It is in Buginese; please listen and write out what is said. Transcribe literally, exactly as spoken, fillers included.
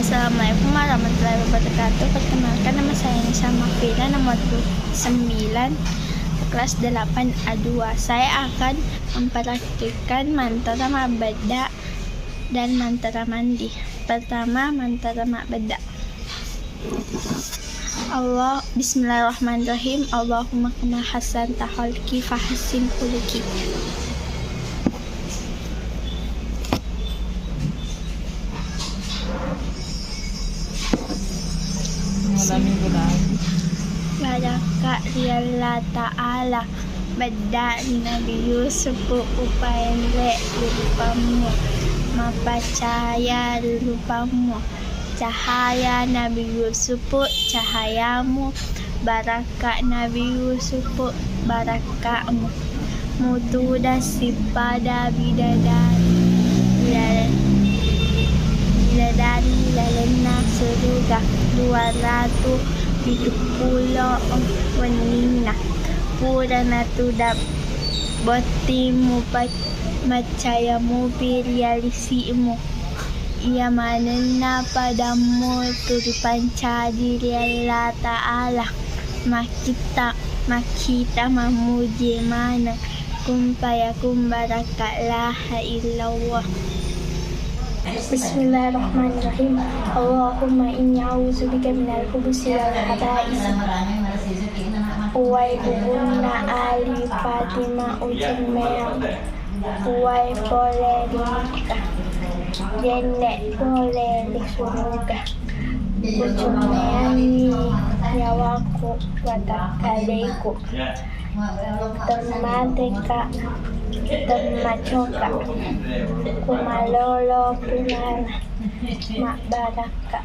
Assalamualaikum warahmatullahi wabarakatuh. Perkenalkan, nama saya Nisa Mahfira, nomor sembilan, kelas delapan A dua. Saya akan mempraktikkan mantra mabbedda dan mantra mandi. Pertama, mantra mabbedda. Allah, bismillahirrahmanirrahim. Allahumma kama hassanta khalqi fahassin khuluqi. Barakka ri Allah Ta'ala, beddani Nabi Yusuf upaenre ri rupammu, mapacaya ri rupammu. Cahaya Nabi Yusuf cahayamu, barakka Nabi Yusuf barakkamu. Mutuda sippada bidadari, bidadari lalenna suruga, dua ratu pitu pulo wenninna. Pura natuda botting mupa-, maccaya mupi ri alisi'mu. Iya manenna padammu tu ripancaji ri Allah Ta'ala. Makkita, makkita mammuji maneng. Kun fayakun, barakka la ilaha illallah. Bismillahirrahmanirrahim. Allahumma inni a'udzubika minal khubusi wal khaba'is. Uwai bubunna Ali Fatimah ucemmea. Uwai pole ri Mekka, jenne pole ri suruga. Ucummeanni nyawaku watakkaleku. Temmateka, temmacoka, kumalolo punana, mabbarakka.